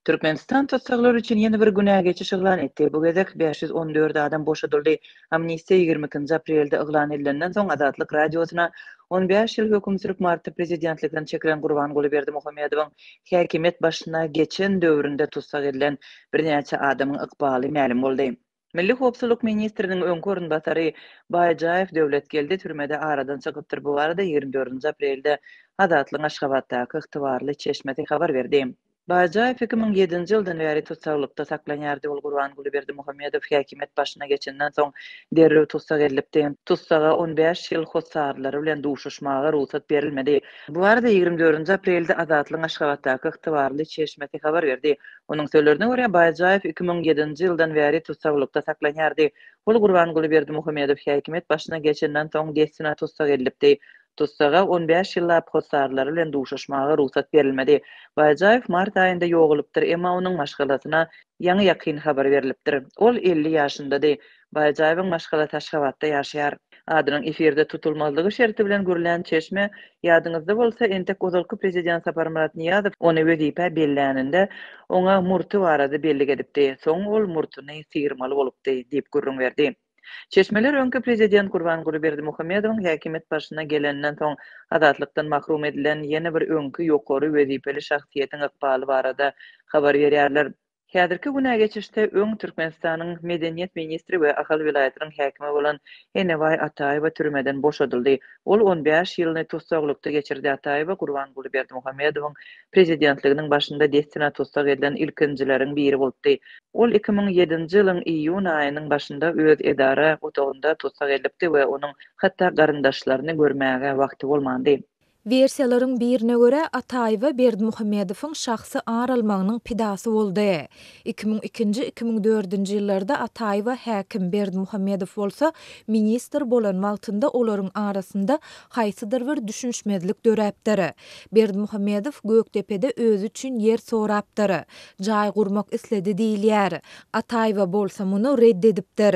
Türkmenistan tussaglary üçin ýene bir günä geçiş yglan etdi. Bu gezek 514 adam boşadyldy. Amnistiýa 22-nji aprelde yglan edilenden soň Azatlyk Radiosyna 15 ýyl höküm sürüp martda prezidentlikden çekilen Gurbanguly Berdimuhamedowyň häkimiýet başyna geçen döwründe tussag edilen birnäçe adamyň ykbaly mälim boldy. Milli howpsuzlyk ministriniň öňki orunbasary Baýjaýew Döwletgeldi türmede aradan çykypdyr. Bu barada 24-nji aprelde Azatlygyň Aşgabatdaky ygtybarly çeşmesi habar berdi. Baýjaýew 2007-nji ýyldan bäri tussaglykda saklanýardy. Ol Gurbanguly Berdimuhamedow häkimiýet başyna geçenden soň derrew tussag edilipdi. Tussaga 15 ýyl hossarlary bilen duşuşmaga rugsat berilmedi. Bu barada 24-nji aprelde Azatlygyň Aşgabatdaky ygtybarly çeşmesi habar berdi. Onuň sözlerine görä, Baýjaýew 2007-nji ýyldan bäri tussaglykda saklanýardy. Ol Gurbanguly Berdimuhamedow häkimiýet başyna geçenden soň dessine tussag edilipdi. Tussaga 15 ýyllap hossarlary bilen duşuşmaga rugsat berilmedi. Baýjaýew mart aýynda ýogalypdyr, emma onuň maşgalasyna ýaňy-ýakyn habar berlipdir. Ol 50 ýaşyndady. Baýjaýewiň maşgalasy Aşgabatda ýaşaýar. Adynyň efirde tutulmazlygy şerti bilen gürlän çeşme, Ýadyňyzda bolsa, entek ozalky prezident Saparmyrat Nyýazow ony wezipä belläninde, oňa murty barada bellik edipdi. Soň ol murtuny sygyrmaly bolupdy, diýip gürrüň berdi. Çeşmeler öňki prezident Gurbanguly Berdimuhamedowyň häkimiýet başyna geleninden soň azatlykdan mahrum edilen ýene bir öňki ýokary wezipeli şahsyýetiň ykbaly barada habar berýärler. Häzirki günä geçişde öň Türkmenistanyň medeniýet ministri we Ahal welaýatynyň häkimi bolan Enebaý Ataýewa türmeden boşadyldy. Ol 15 ýylyny tussaglykda geçirdi. Ataýewa Gurbanguly Berdimuhamedowyň prezidentliginiň başynda dessine tussag edilen ilkinjileriň biri bolupdy. Ol 2007-nji ýylyň iýun aýynyň başynda öz edara otagynda tussag edilipdi we onuň hatda garyndaşlaryny görmäge wagty bolmandy. Wersiýalaryň birine görä, Ataýewa Berdimuhamedowyň şahsy ar almagynyň pidasy boldy. 2002-nji, 2004-nji ýyllarda Ataýewa häkim, Berdimuhamedow bolsa ministr bolan wagtynda olaryň arasynda haýsydyr bir düşünişmezlik döräpdir. Berdimuhamedow Gökdepede özi üçin ýer sorapdyr. Jaý gurmak isledi diýilýär. Ataýewa bolsa muny ret edipdir.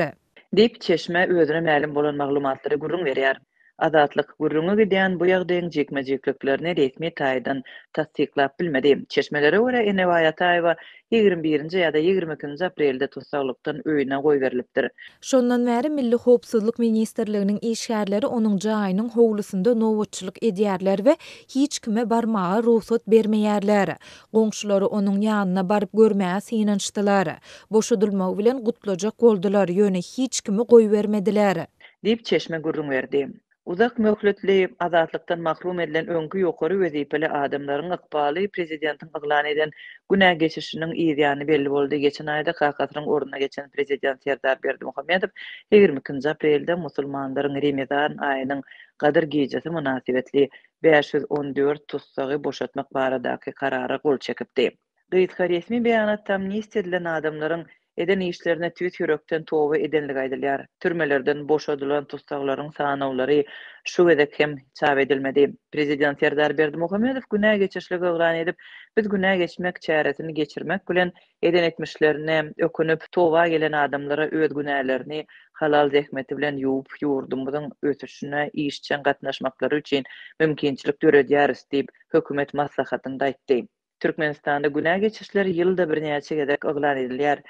Diýip, çeşme özüne mälim bolan maglumatlary gürrüň berýär. Azatlyk gürrüňi gidýän bu ýagdaýyň jikme-jikliklerini resmi taýdan tassyklap bilmedi. Çeşmelere görä, Enebaý Ataýewa 21-nji ýa-da 22-nji aprelde tussaglykdan öýüne goýberilipdir. Şondan bäri Milli howpsuzlyk ministrliginiň işgärleri onuň jaýynyň howlusynda nobatçylyk edýärler we hiç kime barmaga rugsat bermeýärler. Goňşulary onuň ýanyna baryp görmäge synanyşdylar. Boşadylmagy bilen gutlajak boldular, ýöne hiç kimi goýbermediler. Diýip, çeşme gürrüň berdi. Uzak möhletli azatlykdan mahrum edilen öňki ýokary wezipeli adamlaryň ykbaly prezidentiň yglan eden günä geçişiniň yz ýany belli boldy. Geçen aýda kakasynyň ornuna geçen prezident Serdar Berdimuhamedow 22-nji aprelde musulmanlaryň Remezan aýynyň Gadyr gijesi mynasybetli 514 tussagy boşatmak baradaky karara gol çekipdi. Gysga resmi beýanatda amnistiýa edilen adamlaryň eden işlerine tüýs ýürekden toba edenligi aýdylýar. Türmelerden boşadylan tussaglaryň sanawlary şu gezek hem çap edilmedi. Prezident Serdar Berdimuhamedow günä geçişligi yglan edip, Biz günä geçmek çäresini geçirmek bilen, eden etmişlerine ökünip, toba gelen adamlara öz günälerini halal zähmeti bilen ýuwup, ýurdumyzyň ösüşine işjeň gatnaşmaklary üçin mümkinçilik döredýäris diýip, hökümet maslahatynda aýtdy. Türkmenistanda günä geçişler ýylda birnäçe gezek yglan edilýär.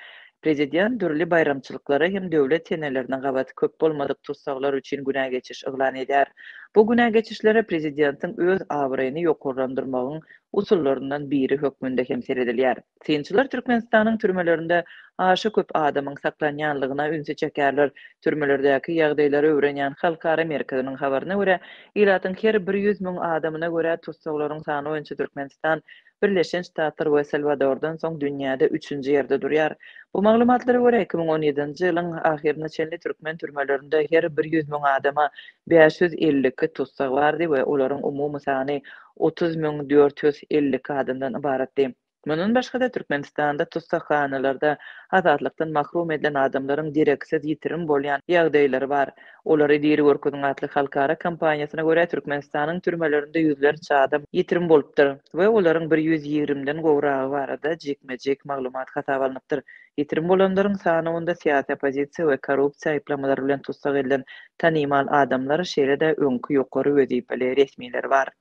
Prezident dürli baýramçylyklara hem döwlet senelerine gabat köp bolmadyk tussaglar üçin günä geçiş yglan edýär. Bu günä geçişlere prezidentiň öz abraýyny ýokarlandyrmagyň usullaryndan biri hökmünde hem seredilýär. Synçylar Türkmenistanyň türmelerinde aşa köp adamyň saklanýanlygyna ünsi çekýärler. Türmelerdäki ýagdaýlary öwrenýän halkara merkeziniň habaryna görä, ilatyň her bir 100 müň adamyna görä tussaglaryň sany boýunça Türkmenistan Birleşen Ştatlar we Salwadordan soň dünýäde üçünji ýerde durýar. Bu maglumatlara görä, 2017-nji ýylyň ahyryna çenli türkmen türmelerinde her bir 100 müň adama 552 tussag bardy we olaryň umumy sany 30 müň 452 adamdan ybaratdy. Mundan başga-da, Türkmenistanda tussaghanalarda azatlykdan mahrum edilen adamlaryň dereksiz ýitirim bolýan ýagdaýlary bar. Olary diri görkeziň atly halkara kampaniýasyna görä, Türkmenistanyň türmelerinde ýüzlerçe adam ýitirim bolupdyr we olaryň bir 120-den gowragy barada jikme-jik maglumat hasaba alnypdyr. Ýitirim bolanlaryň sanawynda syýasy oppozisiýa we korrupsiýa aýyplamalary bilen tussag edilen tanymal adamlar, şeýle-de öňki ýokary wezipeli resmiler bar.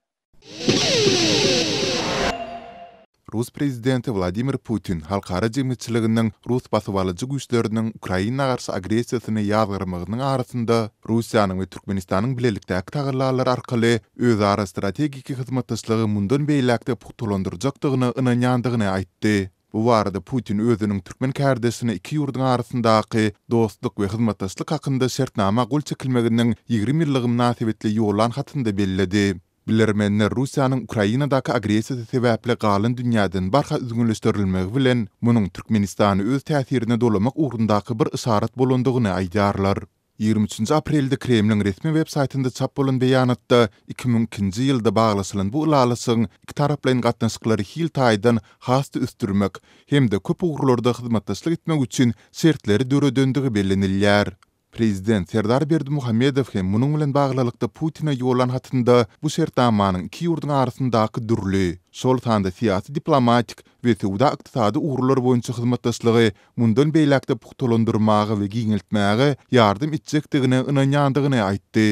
Rus prezidenti Wladimir Putin halkara jemgyýetçiliginiň rus basybalyjy güýçleriniň Ukraina garşy agressiýasyny ýazgarmagynyň arasynda, Russiýanyň we Türkmenistanyň bilelikdäki tagallalary arkaly özara strategik hyzmatdaşlygy mundan beýläk-de pugtalandyrjakdygyna ynanýandygyny aýtdy. Bu barada Putin özüniň türkmen kärdeşine iki ýurduň arasyndaky dostluk we hyzmatdaşlyk hakynda şertnama gol çekilmeginiň 20 ýyllygy mynasybetli ýollan hatynda belledi. Bilermenler Russiýanyň Ukrainadaky agressiýasy sebäpli galan dünýäden barha üzňeleşdirilmegi bilen, munuň Türkmenistany öz täsirine dolamak ugrundaky bir yşarat bolandygyny aýdýarlar. 23-nji aprelde Kremliň resmi web saýtynda çap bolan beýanatda 2002-nji ýylda baglaşylan bu ylalaşygyň ikitaraplaýyn gatnaşyklary hil taýdan has-da ösdürmek hem-de köp ugurlarda hyzmatdaşlyk etmek üçin şertleri döredendigi bellenilýär. Prezident Serdar Berdimuhamedow hem munuň bilen baglylykda Putine ýollan hatynda bu şertnamanyň iki ýurduň arasyndaky dürli, şol sanda syýasy-diplomatik we söwda-ykdysady ugurlar boýunça hyzmatdaşlygy mundan beýläk-de pugtalandyrmaga we giňeltmäge ýardam etjekdigine ynanýandygyny aýtdy.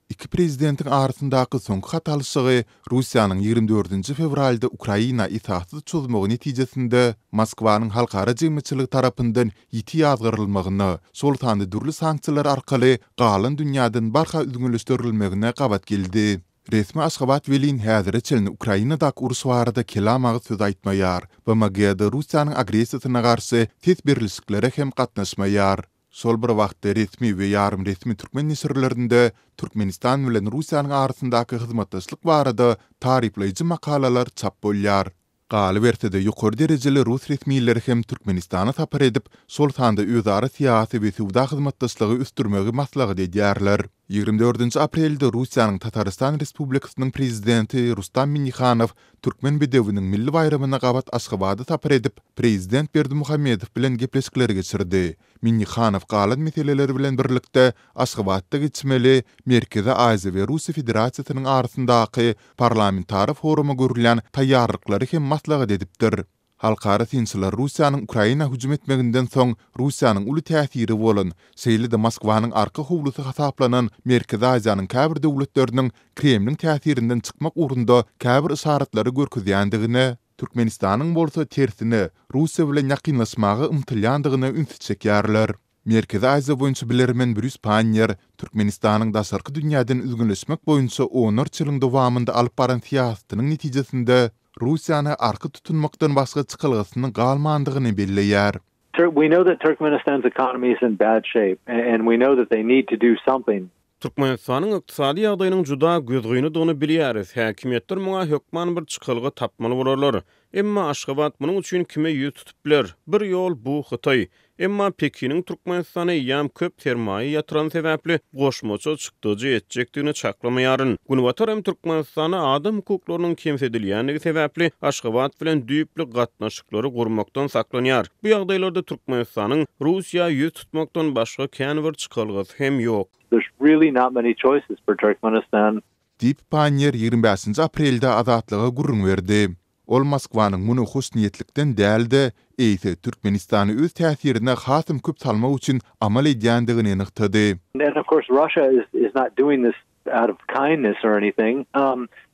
Iki prezidentiň arasyndaky soňky hat alyşygy Russiýanyň 24 fewralda Ukraina esassyz çozmagy netijesinde Moskwanyň halkara jemgyýetçiligi tarapyndan ýiti ýazgarylmagyna, şol sanda dürli sanksiýalar arkaly galan dünýäden barha üzňeleşdirilmegine gabat geldi. Resmi Aşgabat welin häzire çenli Ukrainadaky uruş barada kelam agyz söz aýtmaýar, BMG-de Russiýanyň agressiýasyna garşy ses berlişiklere hem gatnaşmaýar. Şol bir wagtda resmi we ýarym resmi türkmen neşirlerinde Türkmenistan bilen Russiýanyň arasyndaky hyzmatdaşlyk barada taryplaýjy makalalar çap bolýar. Galyberse-de, ýokary derejeli rus resmileri hem Türkmenistana sapar edip, şol sanda özara syýasy we söwda hyzmatdaşlygy ösdürmegi maslahat edýärler. 24 aprelde Russiýanyň Tatarystan Respublikasynyň Prezidenti Rustam Minnihanow Türkmen bedewiniň milli baýramyna gabat Aşgabada sapar edip, prezident Berdimuhamedow bilen gepleşikleri geçirdi. Minnihanow galan meseleler bilen birlikde Aşgabatda geçmeli Merkezi Aziýa we Russiýa Federasiýasynyň arasyndaky parlamentara foruma görülýän taýýarlyklary hem maslahat edipdir. Halkara synçylar Russiýanyň Ukraina hüjüm etmeginden soň Russiýanyň uly täsiri bolan, şeýle-de Moskwanyň arka howlusy hasaplanan Merkezi Aziýanyň käbir döwletleriniň Kremliň täsirinden çykmak ugrunda käbir yşaratlary görkezýändigine, Türkmenistanyň bolsa tersine, Russiýa bilen ýakynlaşmaga ymtylýandygyna ünsi çekýärler. Merkezi Aziýa boýunça bilermen Brýus Panniýer Türkmenistanyň daşarky dünýäden üzňeleşmek boýunça onlarça ýylyň dowamynda alyp baran syýasatynyň netijesinde Russiýany arka tutunmakdan başga çykalgasynyň galmandygyny belleýär. We know that Turkmenistan's economy is in bad shape and we know that they need to do something. Türkmenistanyň ykdysady ýagdaýynyň juda gözgynydygyny bilýäris. Häkimiýetler muňa hökman bir çykalga tapmaly bolarlar. Emma Aşgabat munuň üçin kime ýüz tutup biler? Bir ýol bu Hytaý. Emma Pekiniň Türkmenistana eýýäm köp sermaýa ýatyrany sebäpli goşmaça çykdajy etjekdigini çaklamaýaryn. Günbatar hem Türkmenistanda adam hukuklarynyň kemsidilýändigi sebäpli Aşgabat bilen düýpli gatnaşyklary gurmakdan saklanýar. Bu ýagdaýlarda Türkmenistanyň Russiýa ýüz tutmakdan başga kän bir çykalgasy hem ýok. There's really not many choices for Turkmenistan. Diýip, Panniýer 25 aprelde Azatlyga gürrüň berdi. Ol Moskwanyň muny hoşniýetlikden däl-de, eýse Türkmenistany öz täsirine hasam köp salmak üçin amal edýändigini nygtady. And of course Russia is is not doing this out of kindness or anything.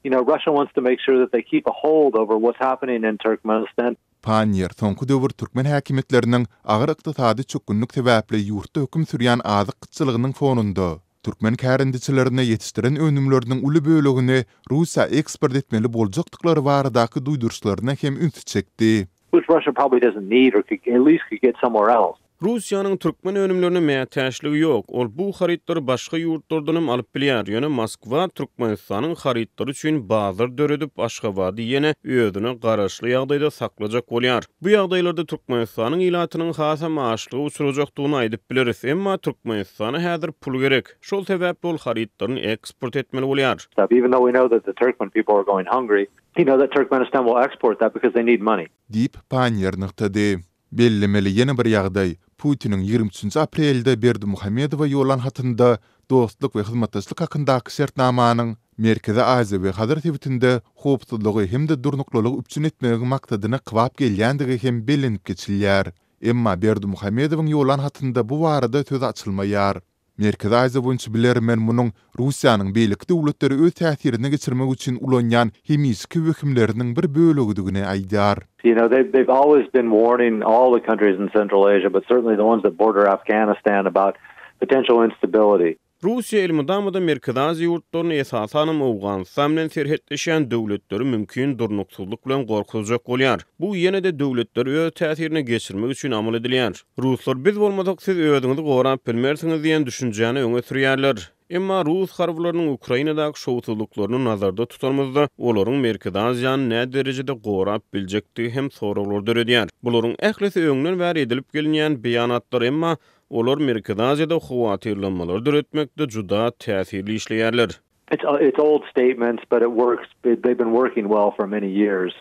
You know, Russia wants to make sure that they keep a hold over what's happening in Turkmenistan. Panniýer soňky döwür türkmen häkimiýetleriniň agyr ykdysady çökgünlik sebäpli ýurtda höküm sürýän azyk gytçylygynyň fonunda, türkmen kärendeçilerine ýetişdiren önümleriniň uly bölegini Russiýa eksport etmeli boljakdyklary baradaky duýduryşlaryna hem ünsi çekdi. Which Russia probably doesn't need or could at least could get somewhere else. Russiýanyň türkmen önümlerine mätäçligi ýok, ol bu harytlary başga ýurtlardanam alyp bilýär, ýöne Moskwa Türkmenistanyň harytlary üçin bazar döredip, Aşgabady ýene özüne garaşly ýagdaýda saklajak bolýar. Bu ýagdaýlarda Türkmenistanyň ilatynyň hasam açlyga uçrajakdygyny aýdyp bileris, emma Türkmenistana häzir pul gerek, şol sebäpli ol harytlaryny eksport etmeli bolýar. Even though we know that the Turkmen people are going hungry, you know that Turkmenistan will export that because they need money. Diýip, Panniýer nygtady. Bellemeli ýene bir ýagdaý, Putiniň 23 aprelde Berdimuhamedowa ýollan hatynda dostluk we hyzmatdaşlyk hakyndaky şertnamanyň Merkezi Aziýa we Hazar sebitinde howpsuzlygy hem-de durnuklylygy üpjün etmegiň maksadyna kybap gelýändigi hem bellenip geçilýär. Emma Berdimuhamedowyň ýollan hatynda bu barada söz açylmaýar. Merkezi Aziýa boýunça bilermen munuň Russiýanyň beýleki döwletleri öz täsirine geçirmek üçin ulanýan hemişeki wehimleriniň bir bölegidigini aýdýar. You know, they've, they've always been warning all the countries in Central Asia, but certainly the ones that border Afghanistan about potential instability. Russiýa elmydama-da Merkezi Aziýa ýurtlaryny, esasanam Owganystan bilen serhetleşýän döwletleri mümkin durnuksyzlyk bilen gorkuzjak bolýar. Bu ýene-de döwletleri öz täsirine geçirmek üçin amal edilýär. Ruslar biz bolmasak siz özüňizi gorap bilmersiňiz diýen düşünjäni öňe sürýärler. Emma rus harbylarynyň Ukrainadaky şowsuzlyklaryny nazarda tutanymyzda, olaryň Merkezi Aziýany näderejede gorap biljekdigi hem soraglary döredýär. Bularyň ählisi öňden bäri edilip gelinýän beýanatlar, emma olar Merkezi Aziýada howatyrlanmalary döretmekde juda täsirli işleýärler. It's old statements, but it works. They've been working well for many years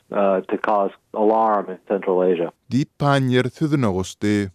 to cause alarm in Central Asia. Diýip, Panniýer sözüne goşdy.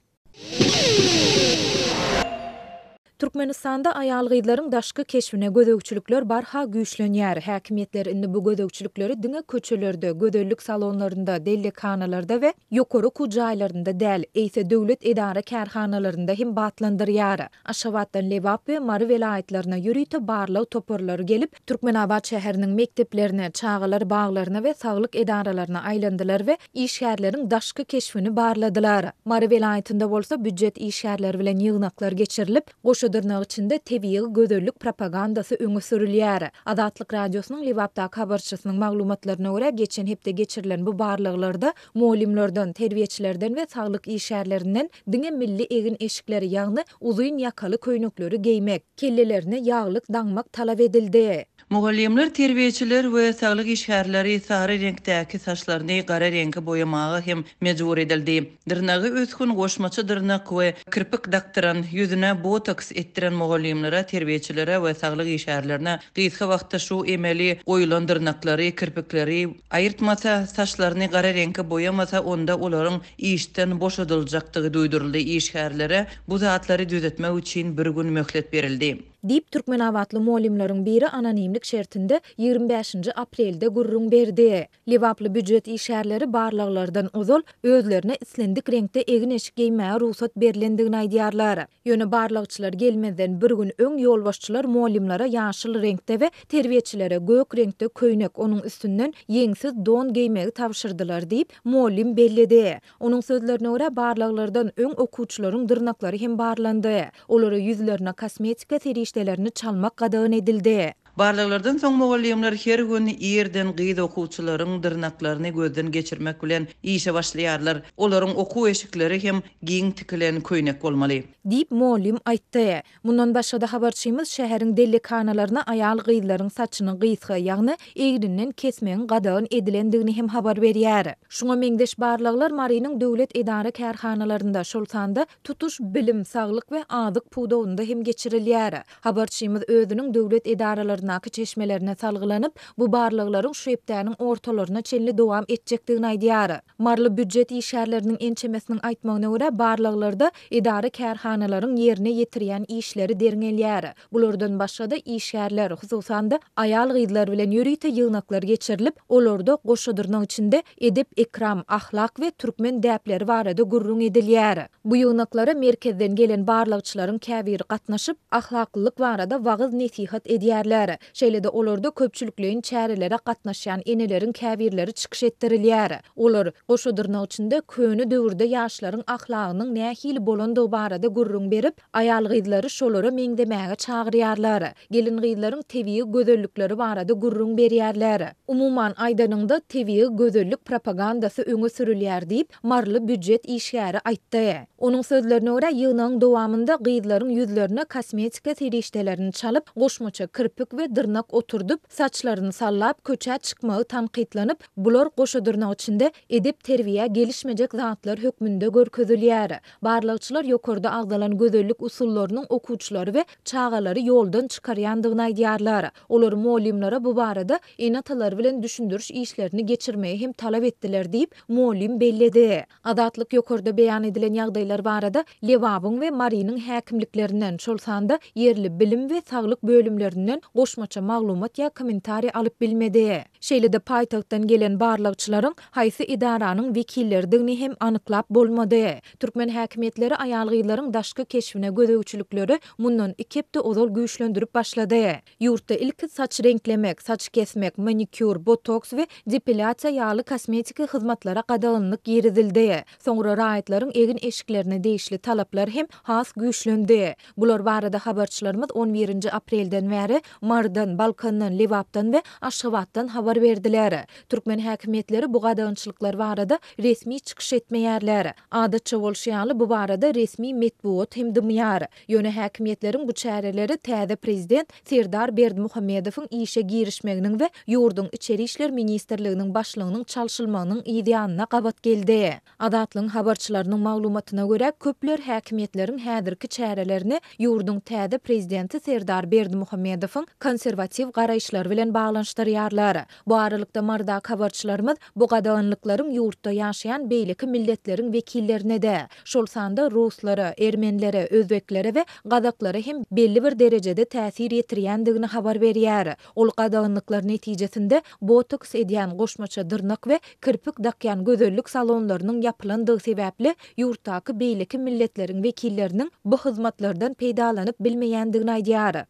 Türkmenistanda aýal-gyzlaryň daşky keşbine gözegçilikler barha güýçlenýär. Häkimiýetler indi bu gözegçilikleri diňe köçelerde, gözellik salonlarynda, dellekhanalarda we ýokary okuw jaýlarynda däl, eýse döwlet edara-kärhanalarynda hem batlandyrýar. Aşgabatdan Lebap we Mary welaýatlaryna ýörite barlag toparlary gelip, Türkmenabat şäheriniň mekdeplerine, çagalar baglaryna we saglyk edaralaryna aýlandylar we işgärleriň daşky keşbini barladylar. Mary welaýatynda bolsa býujet işgärleri bilen ýygnaklar geçirilip, goşa dyrnak içinde tebigy gözellik propagandasy öňe sürülýär. Azatlyk Radiosynyň Lebapdaky habarçysynyň maglumatlaryna görä, geçen hepde geçirilen bu barlaglarda mugallymlardan, terbiýeçilerden we saglyk işgärlerinden diňe milli egin-eşikleri, ýagny uzyn ýakaly köýnekleri geýmek, kellelerine ýaglyk daňmak talap edildi. Mugallymlar, terbiýeçiler we saglyk işgärleri sary reňkdäki saçlaryny gara reňke boýamaga hem mejbur edildi. Dyrnagy ösgün goşmaça dyrnak we kirpik dakdyran, ýüzüne botoks etdiren mugallymlara, terbiýeçilere we saglyk işgärlerine gysga wagtda şu emeli goýulan dyrnaklary, kirpikleri aýyrtmasa, saçlaryny gara reňke boýamasa, onda olaryň işden boşadyljakdygy duýduryldy. Işgärlere bu zatlary düzetmek üçin bir gün möhlet berildi. Diýip, türkmenabatly mugallymlaryň biri anonimlik şertinde 25-nji aprelde gürrüň berdi. Lebaply býujet işgärleri barlaglardan ozal özlerine islendik reňkde egin-eşik geýmäge rugsat berlendigini aýdýarlar. Ýöne barlagçylar gelmezden bir gün öň ýolbaşçylar mugallymlara ýaşyl reňkde we terbiýeçilere gök reňkde köýnek, onuň üstünden ýeňsiz don geýmegi tabşyrdylar diýip, mugallym belledi. Onuň sözlerine görä, barlaglardan öň okuwçylaryň dyrnaklary hem barlandy. Olara ýüzlerine kosmetika serişdelerini çalmak gadagan edildi. Barlaglardan soň mugallymlar her gün irden gyz okuwçylaryň dyrnaklaryny gözden geçirmek bilen işe başlaýarlar. Olaryň okuw eşikleri hem giň tikilen köýnek bolmaly. Diýip, mugallym aýtdy. Mundan başga-da habarçymyz şäheriň dellekhanalaryna aýal-gyzlaryň saçyny gysga, ýagny egrinden kesmegiň gadagan edilendigini hem habar berýär. Şuňa meňzeş barlaglar Marynyň döwlet edara-kärhanalarynda, şol sanda tutuş bilim, saglyk we azyk pudagynda hem geçirilýär. Habarçymyz özüniň döwlet edaralaryndaky çeşmelerine salgylanyp, bu barlaglaryň şu hepdäniň ortalaryna çenli dowam etjekdigini aýdýar. Maryly býujet işgärleriniň ençemesiniň aýtmagyna görä, barlaglarda edara-kärhanalaryň ýerine ýetirýän işleri derňelýär. Bulardan başga-da, işgärler, hususan-da, aýal-gyzlar bilen ýörite ýygnaklar geçirilip, olarda goşa dyrnak içinde edep-ekram, ahlak we türkmen däpleri barada gürrüň edilýär. Bu ýygnaklara merkezden gelen barlagçylaryň käbiri gatnaşyp, ahlaklylyk barada wagyz-nesihat edýärler. Şeýle-de olarda köpçülikleýin çärelere gatnaşýan eneleriň käbirleri çykyş etdirilýär. Olar, goşa dyrnak içinde, köne döwürde ýaşlaryň ahlagynyň nähili bolandygy barada gürrüň berip, aýal-gyzlary şolara meňzemäge çagyrýarlar. Gelin-gyzlaryň tebigy gözellikleri barada gürrüň berýärler. Umuman aýdanyňda, tebigy gözellik propagandasy öňe sürülýär diýip, maryly býujet işgäri aýtdy. Onuň sözlerine görä, ýygnagyň dowamynda gyzlaryň ýüzlerine kosmetika serişdelerini çalyp, goşmaça kirpik we dyrnak oturdyp, saçlaryny sallap, köçä çykmagy tankytlanyp, bular goşa dyrnak içinde edep-terbiýä gelişmejek zatlar hökmünde görkezilýär. Barlagçylar ýokarda agzalan gözellik usullarynyň okuwçylary we çagalary ýoldan çykarýandygyny aýdýarlar. Olar mugallymlara bu barada ene-atalary bilen düşündiriş işlerini geçirmegi hem talap etdiler diýip, mugallym belledi. Azatlyk ýokarda beýan edilen ýagdaýlar barada Lebabyň we Marynyň häkimliklerinden, şol sanda ýerli bilim we saglyk bölümlerinden goşmaça. goşmaça maglumat ýa kommentariý alyp bilmedi. Şeýle-de paýtagtdan gelen barlagçylaryň haýsy edaranyň wekilleridigini hem anyklap bolmady. Türkmen häkimiýetleri aýal-gyzlaryň daşky keşbine gözegçilikleri mundan iki hepde ozal güýçlendirip başlady. Ýurtda ilki saç reňklemek, saç kesmek, manikýur, botoks we depilýasiýa ýaly kosmetiki hyzmatlara gadaganlyk girizildi. Soňra raýatlaryň egin-eşiklerine degişli talaplar hem has güýçlendi. Bular barada habarçylarymyz on birinji aprelden bäri Marydan, Balkandan, Lebapdan we Aşgabatdan habar berdiler. Türkmen häkimiýetleri bu gadagançylyklar barada resmi çykyş etmeýärler. Adatça bolşy ýaly, bu barada resmi metbugat hem dymýar. Ýöne häkimiýetleriň bu çäreleri täze prezident Serdar Berdimuhamedowyň işe girişmeginiň we ýurduň Içeri işler ministrliginiň başlygynyň çalşylmagynyň yzýanyna gabat geldi. Azatlygyň habarçylarynyň maglumatyna görä, köpler häkimiýetleriň häzirki çärelerini ýurduň täze prezidenti Serdar Berdimuhamedowyň konserwatiw garaýyşlary bilen baglanyşdyrýarlar. Bu aralykda, Marydaky habarçylarymyz bu gadaganlyklaryň ýurtda ýaşaýan beýleki milletleriň wekillerine-de, şol sanda ruslara, ermenilere, özbeklere we gazaklara hem belli bir derejede täsir ýetirýändigini habar berýär. Ol gadaganlyklar netijesinde botoks edýän goşmaça dyrnak we kirpik dakýan gözellik salonlarynyň ýapylandygy sebäpli ýurtdaky beýleki milletleriň wekilleriniň bu hyzmatlardan peýdalanyp bilmeýändigini aýdýar.